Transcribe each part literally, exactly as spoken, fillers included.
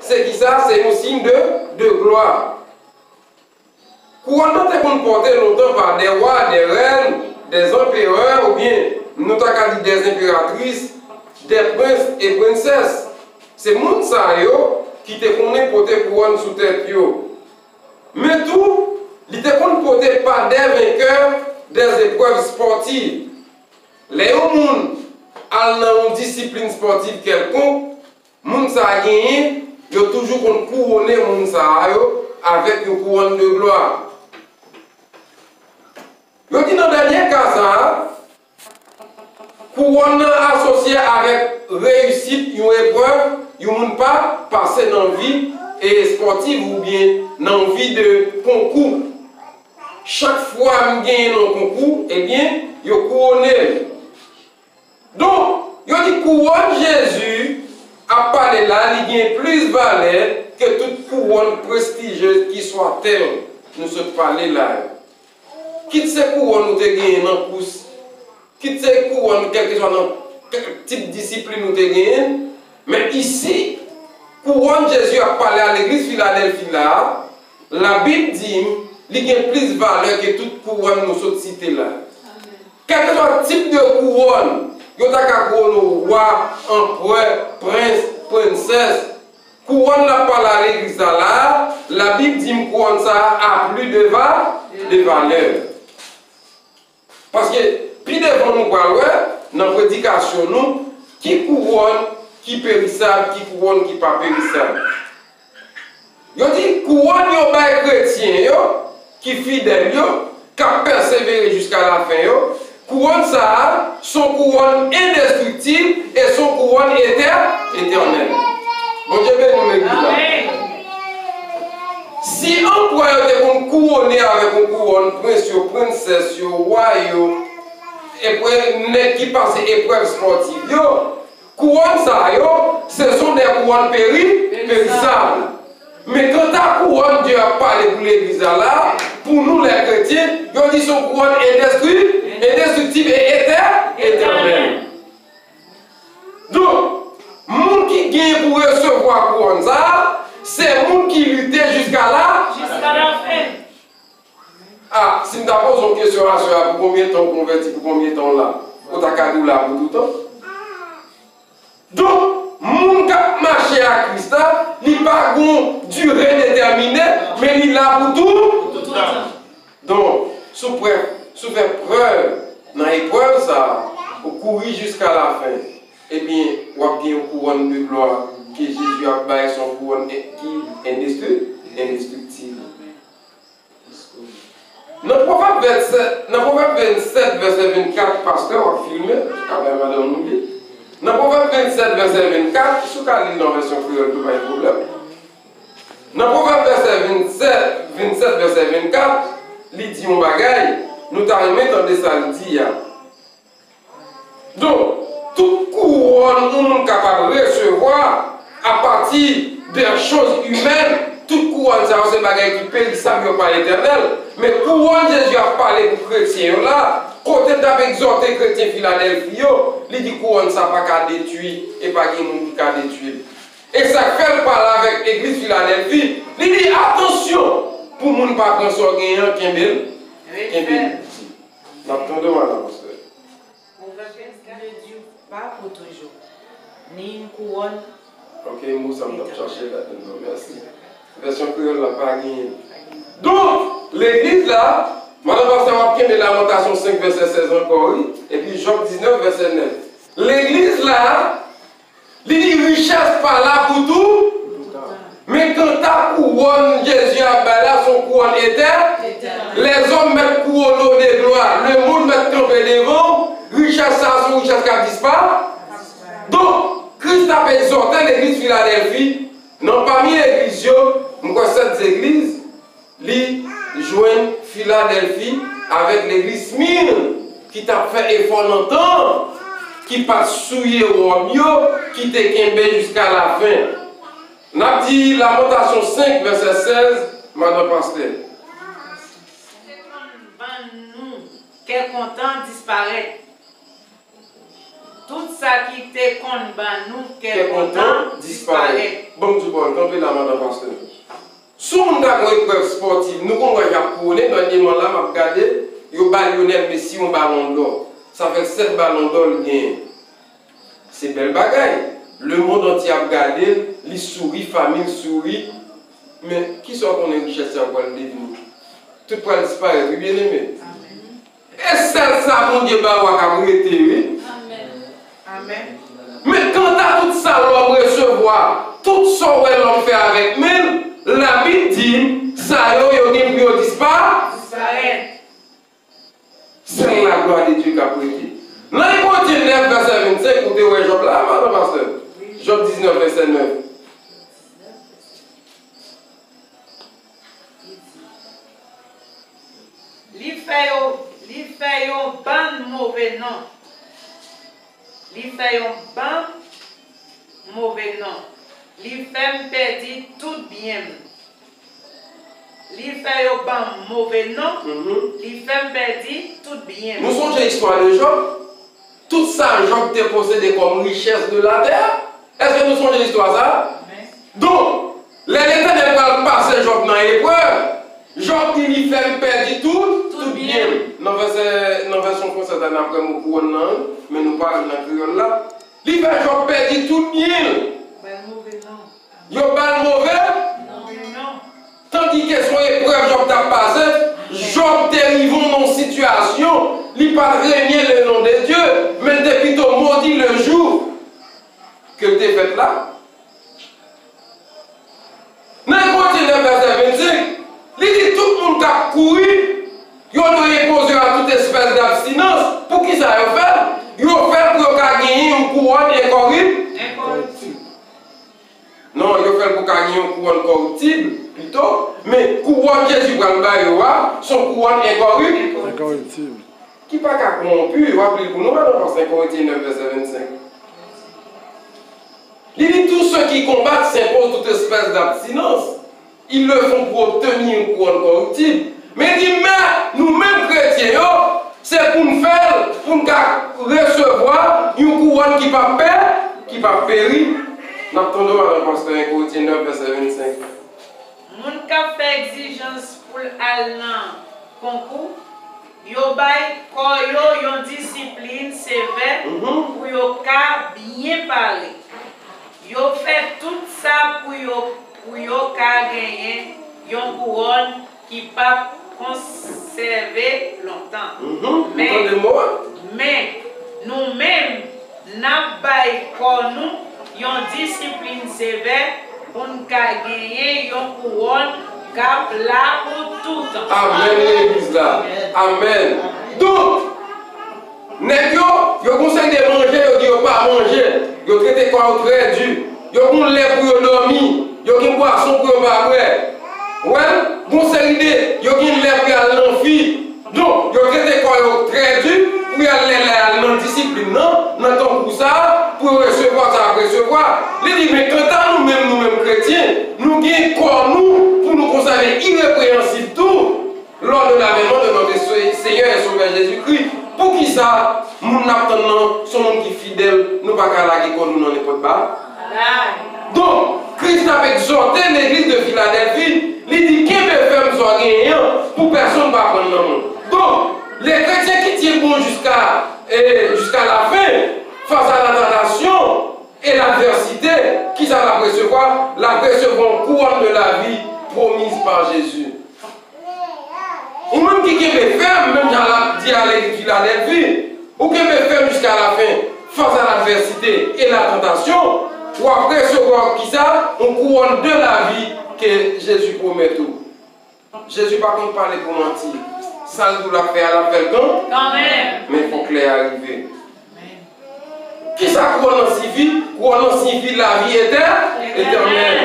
Se ki sa? Se yon siy de, de glwa. Kouwòn nan te konn pòte lontan pa de wa, de rèn, de anperè, oubyen nou ta ka di de anperatris, de prens e prensès. Se moun sa yo ki te konnen pote kouwòn sou tèt yo. Men tou, li te konn pote pa de venkè de eprèv espòtiv. Lè yon moun al nan yon disiplin espòtiv kèlkonk, moun sa a genyen, yo toujou konn kouwone moun sa a yo avèk yon kouwòn de glwa. Yo di nan dènye ka sa a, kouwòn nan asosye avèk reyisit yon eprèv yon moun pa pase nan vi espòtiv oubyen nan vi de konkou. Chak fwa m genyen nan konkou, ebyen, yo kouwone m. Donk, yo di kouwòn Jezi ap pale la, li gen plis valè ke tout kouwòn prestijyez ki swa tè nou sot pale la yo. Kit se kouwòn ou te genyen nan kous, kit se kouwòn kèlkeswa nan kèk tip disiplin ou te genyen, men isi, kouwòn Jezi ap pale a legliz Filadèlfi la a, Labib di m li gen plis valè ke tout kouwòn nou sot site la. Kèlkeswa tip de kouwòn yo ta ka kouwone w, wa, anperè, prens, prensès, kouwòn l ap pale a legliz la la a, Labib di m kouwòn sa a a pli de va, de valè. Paske pi devan nou pral wè, nan predikasyon nou, ki kouwòn ki perisab, ki kouwòn ki pa perisab. Yo di kouwòn yo bay kretyen yo, ki fidèl yo, k ap pèsevere jiska lafen yo, kouwòn sa a, se yon kouwòn endestriktib e se yon kouwòn etè-, etènèl. Bondye beni w, legliz la. Amèn. Si anperè yo te konn kouwone avèk yon kouwòn prens yo, prensès yo, wa yo, eprè-, nèg ki pase eprèv espòtiv yo, kouwòn sa yo, se son de kouwòn peri-, perisab. Men kanta kouwòn Dye ap pale pou legliz la la, pou nou lè kretyen, yo di se yon kouwòn endestri-, endestriktib e etè-, etènèl. Donk, moun ki gen pou resevwa kouwòn sa a, se moun ki lite jiska la. Jiska lafen. A, si m ta poze w kesyon aswè a, pou konbyen tan w konvèti, pou konbyen tan w la? Ou ta ka di w la pou toutan. Donk, moun k ap mache ak Kris la, li pa gon dire detèmine, men li la pou tou. Pou toutan. Donk, si w prè, si w fè prèv nan eprèv sa a, ou kouri jiska lafen, ebyen, w ap gen yon kouwòn de glwa ke Jezi ap bay, se yon kouwòn en-, ki endestri-, endestriktib. Nan Pwovèb vennsèt, nan Pwovèb vennsèt, vèsè vennkat, pastè, w ap filme, ka bay madanm nou li. Nan Pwovèb vennsèt, vèsè vennkat, si w ka li l nan vèsyon kreyòl tou, pa gen pwoblèm. Nan Pwovèb vèsè vennsèt, vennsèt, vèsè vennkat, li di yon bagay, nou ta renmen tande sa l di a. Donk, tout kouwòn yon moun kapab resevwa apati de choz imèn, tout kouwòn sa yo se bagay ki perisab, yo pa etènèl. Men kouwòn Jezi ap pale pou kretyen yo la, kote l t ap egzòte kretyen Filadèlfi yo, li di kouwòn sa pa ka detwi e pa gen moun ki ka detwi l. E sa k fè l pale avèk legliz Filadèlfi, li di, atansyon pou moun pa pran sa w genyen an, kenbe l, kenbe l piti. N ap tande w, madan pastè. Pwovèb di, le Dieu pas pour toujours, ni une couronne. Ok, mo sa m t ap chache ladann nan, mèsi. Vèsyon kreyòl la pa genyen. Donk, legliz la, madan pastè, w ap kenbe Lamantasyon senk vèsè sèz ankò, wi, epi Jòb diznèf vèsè nèf. Legliz la, li di richès pa la pou tou, men kanta kouwòn Jezi ap bay la, se yon kouwòn etè-, lèzòm mèt kouwone w de glwa, lemonn mèt kanpe devan w, richès sa a se yon richès k ap dispa-, Donk, Kris t ap egzòte legliz Filadèlfi, nan pami legliz yo, m kwè sèt zegliz, li jwenn Filadèlfi avèk legliz Smir, ki t ap fè efò nan tan, ki pa t souye wòb yo, ki te kenbe jiska lafen. N ap di Lamantasyon senk, vèsè sèz, madan pastè. Setan ban nou kè kontan disparèt. Tout sa ki te konn ban nou kè kontan disparèt. Ban m di w pawòl, kanpe la, madan pastè. Si yon moun ta gen yon eprèv espòtif, nou konn wè y ap kouwonnen, dènyèman la, m ap gade, yo ba Lionel Messi yon balon dò. Sa fè sèt balon dò l genyen. Se bèl bagay. Lemonn antye ap gade l, li souri, fanmi l souri. Men, kisa w konnen richès sa yo pral devni? Tout pral disparèt, wi, byeneme. E sèl sa Bondye ba w a k ap rete, wi. Men kanta tout sa lòm resevwa, tout sa w wè lòm fè avèk men l, Labib di n, sa yo, yo gen pou yo dispa. Sèl laglwa de Dye k ap rete. Nan Ebre nèf, vèsè vennsenk, ou te wè Jòb la, madan pastè? Jòb diznèf, vèsè nèf. Li fè yo, li fè yon bann move non. Li fè yon bann move non. Li fè m pèdi tout byen m. Li fè yo ban m move non. Li fè m pèdi tout byen m. Nou sonje istwa de Jòb? Tout sa Jòb te posede kòm richès de latè. Èske nou sonje istwa sa a? Donk, lè Letènèl pral pase Jòb nan eprèv, Jòb di li fè m pèdi tout, tout byen m. Nan vèsè, nan vèsyon fransèz la, n ap wè mo kouwòn nan, men nou pa wè l nan kreyòl la. Li fè Jòb pèdi tout byen l. Yo ba l move. Tandike se yon eprèv Jòb t ap pase, Jòb te rive nan yon sitiyasyon, li pa t renye le non de Dye, men l te pito modi le jou ke l te fèt la. Nan Ebre nèf vèsè vennsenk, li di tout moun k ap kouri, yo dwe enpoze yo a tout espès dabstinans. Poukisa yo fè l? Yo fè l pou yo ka genyen yon kouwòn enkòrip. Non, yo fè l pou ka gen yon kouwòn kòriptib, pito, men kouwòn Jezi pral ba yo a, se yon kouwòn enkòrip. Enkòriptib. Ki pa ka kowonpi, w ap li l pou nou, madan pastè, Korentyen nèf, vèsè vennsenk. Li di, tous ceux qui combattent s'imposent toute espèce d'abstinence. Ils le font pour obtenir une couronne corruptible. Men li di, men nou menm kretyen yo, se pou n fè l, pou n ka resevwa yon kouwòn ki p ap pè, ki p ap peri. N ap tande w, madan pastè, Korentyen nèf, vèsè vennsenk. Moun k ap fè egzijans pou l al nan konkou, yo bay kò yo yon disiplin sevè pou yo ka byen pare. Yo fè tout sa pou yo, pou yo ka genyen yon kouwòn ki p ap konsève lontan. Men, men, nou menm, n ap bay kò nou yon disiplin sevè pou n ka genyen yon kouwòn k ap la pou toutan. Amèn, legliz la. Amèn. Donk, nèg yo, yo gon seri de manje, yo di yo pa manje. Yo trete kò yo trè di. Yo gon lè pou yo dòmi. Yo gen bwason pou yo pa bwè. Ou wè l? Gon seri de, yo gen lè pou y al nan fi. Donk, yo trete kò yo trè di pou y al lè, lè y al nan disiplin nan, nan konkou sa a, pou yo resevwa sa y ap resevwa. Li di, men kanta nou menm, nou menm kretyen, nou gen kò nou pou nou konsève irepreyansib tou, lors de l'avènement de notre Se-, Seigneur et Sauveur Jésus-Christ. Poukisa moun n ap tann nan se yon moun ki fidèl, nou pa ka lage kò nou nan nenpòt bagay? Donk, Kris t ap egzòte legliz de Filadèlfi, li di, kenbe fèm sa w genyen an pou pèsonn pa pran l nan men w. Donk, les chrétiens qui tiennent bon jusqu'à, eh, jusqu'à la fin, face à la tentation et l'adversité, kisa l ap resevwa? L ap resevwa yon couronne de la vie promise par Jésus. Ou menm ki kenbe fèm, menm jan l ap di a legliz Filadèlfi, ou kenbe fèm jiska lafen, fas a ladvèsite e latantasyon, w ap resevwa kisa? Yon kouwòn de lavi ke Jezi pwomèt ou. Jezi pa konn pale pou manti. Sa l di w l ap fè a, l ap fè l kan? Kanmenm. Men fòk lè a rive. Kisa kouwòn nan siyifi? Kouwòn nan siyifi lavi etè-, etènèl.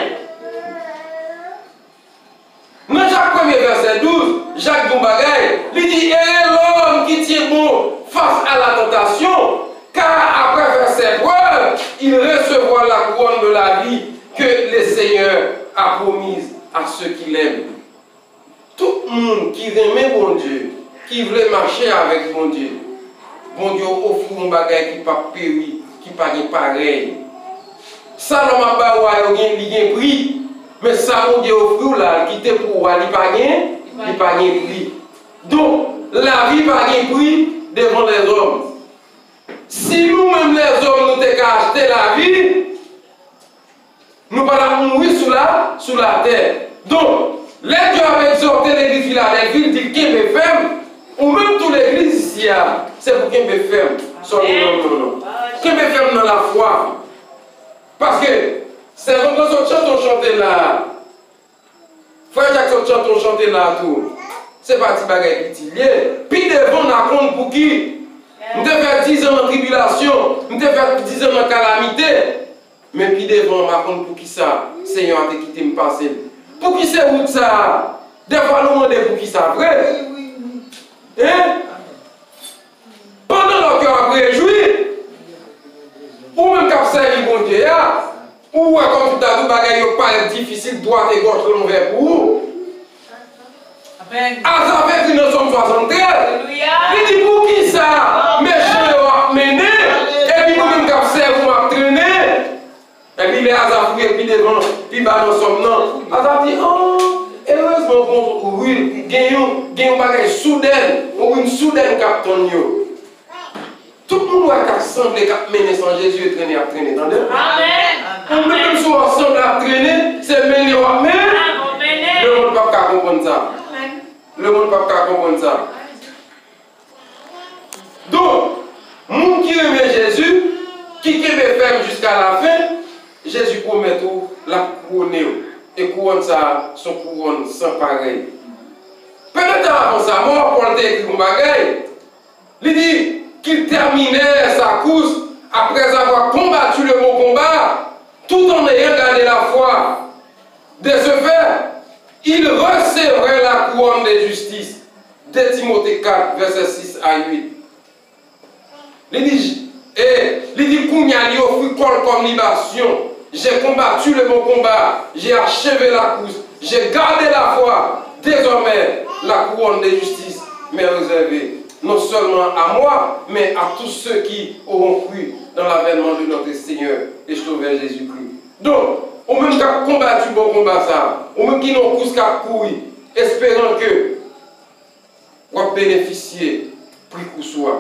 Nan Jak premye vèsè douz, Jak di yon bagay, li di, Heureux l'homme qui tient bon face à la tentation, car après faire ses preuves, il recevra la couronne de la vie que le Seigneur a promise à ceux qui l'aiment. Tout moun ki renmen Bondye, ki vle mache avèk Bondye, Bondye ofri w yon bagay ki p ap peri, ki pa gen parèy. Sa lòm ap ba ou a, yo gen, li gen pri. Men sa Bondye ofri w la, l kite pou ou a, li pa gen, li pa gen pri. Donk, lavi pa gen pri devan lèzòm. Si nou menm lèzòm nou te ka achte lavi, nou pa t ap mouri sou la, sou latè. Donk, lè Dye ap egzòte legliz Filadèlfi, l di l kenbe fèm, ou menm tou legliz isi a, se pou kenbe fèm. Sòl ou non, non, non. Kenbe fèm nan lafwa. Paske, sèvant lan sot chante yon chante la. Frè Jackson chante yon chante la tou. Se pa ti bagay piti l ye. Pi devan n a konn pouki. M te fè dizan nan tribilasyon. M te fè dizan nan kalamite. Men pi devan m a konn poukisa Senyè a te kite m pase l. Pouki se wout sa a? Dèfwa nou mande poukisa vre. Hein? Pandan lòt yo ap rejwi, ou menm k ap sèvi Bondye a, ou wè kòmsi ta di w bagay yo parèt difisil, dwat e gòch lan ouvè pou ou. Azaf ekri nan Sòm swasanntrèz, li di, poukisa mechan yo ap mennen, epi nou menm k ap sèvi w ap trennen? Epi lè Azaf rive pi devan, pi ba nan Sòm nan, Azaf di, oh, erezman, bon, wi, gen yon, gen yon bagay soudèn, yon win soudèn k ap tann yo. Tout moun wè k ap sanble k ap mennen san Jezi, yo trennen, y ap trennen, tande? Amèn. Ou menm, menm si w ap sanble ap trennen, se mennen w ap mennen. Lemonn p ap ka konprann sa. Lemonn p ap ka konprann sa. Donk, moun ki renmen Jezi, ki kenbe fèm jiska lafen, Jezi pwomèt ou l ap kouwone w. E kouwòn sa a, s on kouwòn san parèy. Pèmèt avan sa, mò, Pòl te ekri yon bagay. Li di, qu'il terminait sa course après avoir combattu le bon combat, tout en ayant gardé la foi. De ce fait, il recevrait la couronne de justice. De Timote kat, vèsè sis a uit. Li di, e, li di, kounye a, li ofri kò l kòm libasyon. J'ai combattu le bon combat, j'ai achevé la course, j'ai gardé la foi. Désormais, la couronne de justice m'est réservée, non seulement à moi, mais à tous ceux qui auront cru dans l'avènement de notre Seigneur et Sauveur Jésus-Christ. Donk, ou menm k ap konbati bon konba sa a, ou menm ki nan kous k ap kouri, esperan ke w ap benefisye pri kous ou a.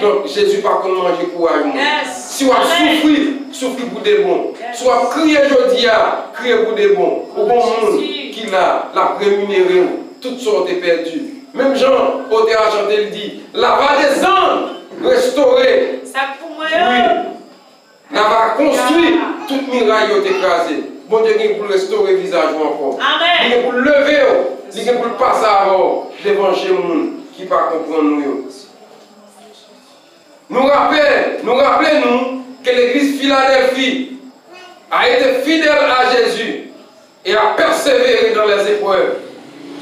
Donk, Jezi pa konn manje kouraj moun. Si w ap soufri, soufri pou de bon. Si w ap kriye jodi a, kriye pou de bon. Ou gon moun ki la, l ap reminere w tout sa w te pèdi. Menm jan otè a chante, l di, la va desann, restore. Sa k pou mwen yo. Wi. L ap konstwi tout miray yo te kraze. Bondye gen pou l restore vizaj ou ankò. Li gen pou l leve w. Li gen pou l pase avè w devan je moun ki pa konprann ou yo. Nou raple, nou raple nou ke legliz Filadèlfi a été fidèle à Jésus et a persévéré dans les épreuves.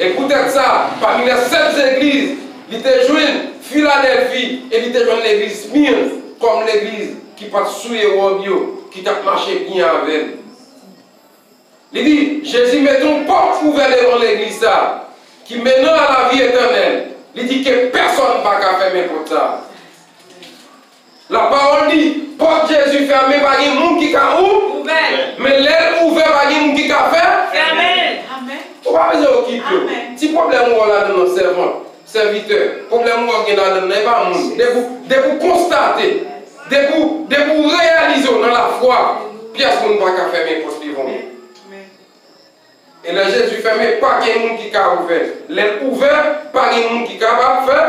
E poutèt sa, pami lè sèt zegliz, li te jwenn Filadèlfi e li te jwenn legliz Smirn kòm legliz ki pa t souye wòb yo, ki t ap mache byen avè l. Li di, Jezi mete yon pòt ouvè devan legliz sa, qui mènant à la vie éternelle. Li di ke pèsonn pa ka fèmen pòt sa. Lapawòl di, pòt Jezi fèmen, pa gen moun ki ka ou-, ouvè l. Men lè l ouvè, pa gen moun ki ka fè-, fèmen l. Amèn. Ou pa bezwen okipe w. Amèn. Ti pwoblèm ou wè ladan nan, sèvant, sèvitè, pwoblèm ou wè gen ladan nan, e pa moun. Depi w, depi w konstate, depi w, depi w reyalize w nan lafwa, pyès moun pa ka fèmen pòt devan w. Amèn. E lè Jezi fèmen, pa gen moun ki ka ouvè. Lè l ouvè, pa gen moun ki kapab fè.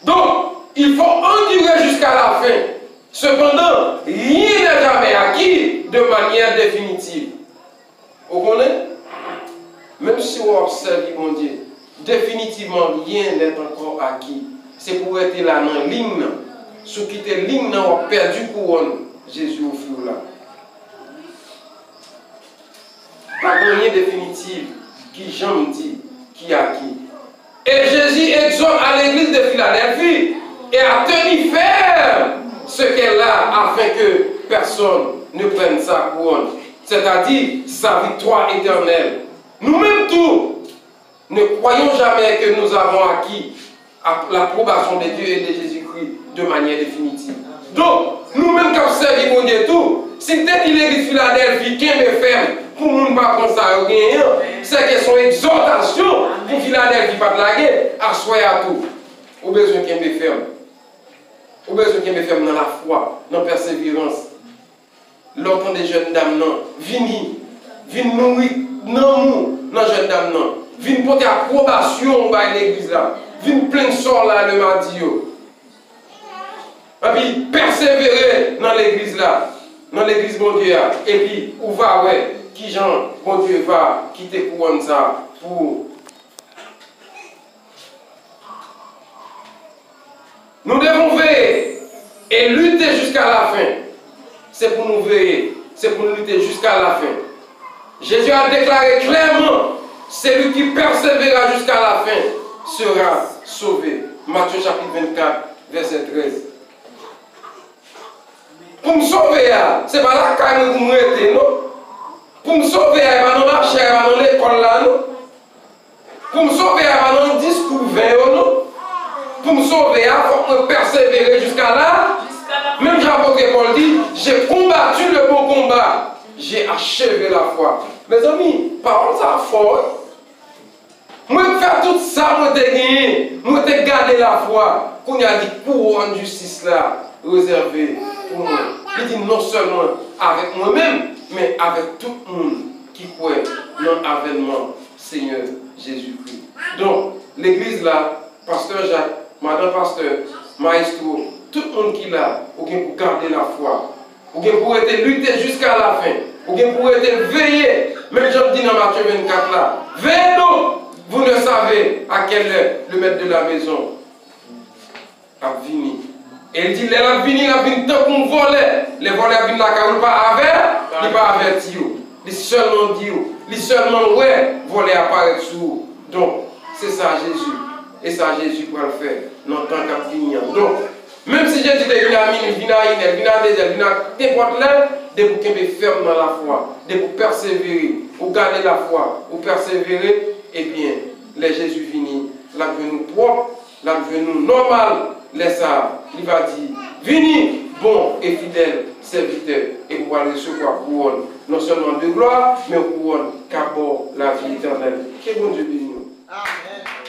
Donc, il faut endurer jusqu'à la fin. Cependant, rien n'est jamais acquis de manière définitive. Ou konnen? Menm si w ap sèvi Bondye, définitivement, rien n'est encore acquis. Se pou w rete la nan liy nan. Si w kite liy nan, w ap pèdi kouwòn Jezi ofri w la. Pa gen anyen definitif ki janm di, ki aki. Et Jésus exhorte à l'église de Philadelphie et à tenir ferme ce qu'elle a, afin que personne ne prenne sa couronne, c'est-à-dire sa victoire éternelle. Nou menm tou, ne croyons jamais que nous avons acquis l'approbation de Dieu et de Jésus-Christ de manière définitive. Donk, Nou menm k ap sèvi Bondye tou, si l te di legliz Filadèlfi kenbe fèm pou moun pa pran sa yo genyen an, sèke se yon egzòtasyon pou Filadèlfi pa t lage, aswè a tou, ou bezwen kenbe fèm. Ou bezwen kenbe fèm nan lafwa, nan pèseverans. Lè w tande jèn dam nan, vini, vin nouri nanm ou nan jèn dam nan. Vin pote apwobasyon w bay legliz la. Vin plenn sò la le madi yo. Epi pèsevere nan legliz la, nan legliz Bondye a. Epi ou va wè kijan Bondye va kite kouwòn sa pou ou. Nous devons veiller et lutter jusqu'à la fin. Se pou nou veye, se pou nou lite jiska lafen. Jezi a deklare klèman, celui qui persévérera jusqu'à la fin sera sauvé. Matye chapit vennkat, vèsè trèz. Pou m sove a, se pa lakay mwen pou m rete, non. Pou m sove a, e pa nan mache a, e pa nan lekòl la, non. Pou m sove a, e pa nan diskou ven yo, non. Pou m sove a, fòk mwen pèsevere jiska la. Menm jan apot Pòl di, j'ai combattu le bon combat, j'ai achevé la foi. Mezanmi, pawòl sa a fò, wi. Mwen fè tout sa mwen te genyen, mwen te gade lafwa. Kounye a di kouwòn jistis la rezève pou mwen. Li di non sèlman avèk mwen menm, men avèk tout moun ki kwè nan avènman Senyè Jezikri. Donk, legliz la, pastè Jak, madan pastè, mayestwo, tout moun ki la, ou gen pou gade lafwa. Ou gen pou rete lite jiska lafen. Ou gen pou rete veye. Menm jan l di nan Matye vennkat la, veillez donc, vous ne savez à quelle heure le maître de la maison ap vini. E l di, lè l ap vini, l ap vin tankou yon vòlè. Lè vòlè ap vin lakay ou, li pa avè, li pa avèti ou. Li sèlman di ou, li sèlman wè vòlè a parèt sou ou. Donk, se sa Jezi. E sa Jezi pral fè nan tan k ap vini an. Donk, menm si Jezi te vin a minui, vin a inè, vin a dezè, vin a nenpòt lè, depi w kenbe fèm nan lafwa, depi w pèsevere, ou gade lafwa, ou pèsevere, ebyen, lè Jezi vini, l ap jwenn ou pwòp, l ap jwenn ou nòmal. Lè sa a, li va di, vini, bon e fidèl sèvitè, epi w pral resevwa kouwòn, non sèlman de glwa, men yon kouwòn k ap ba w lavi etènèl. Ke Bondye beni w. Amèn.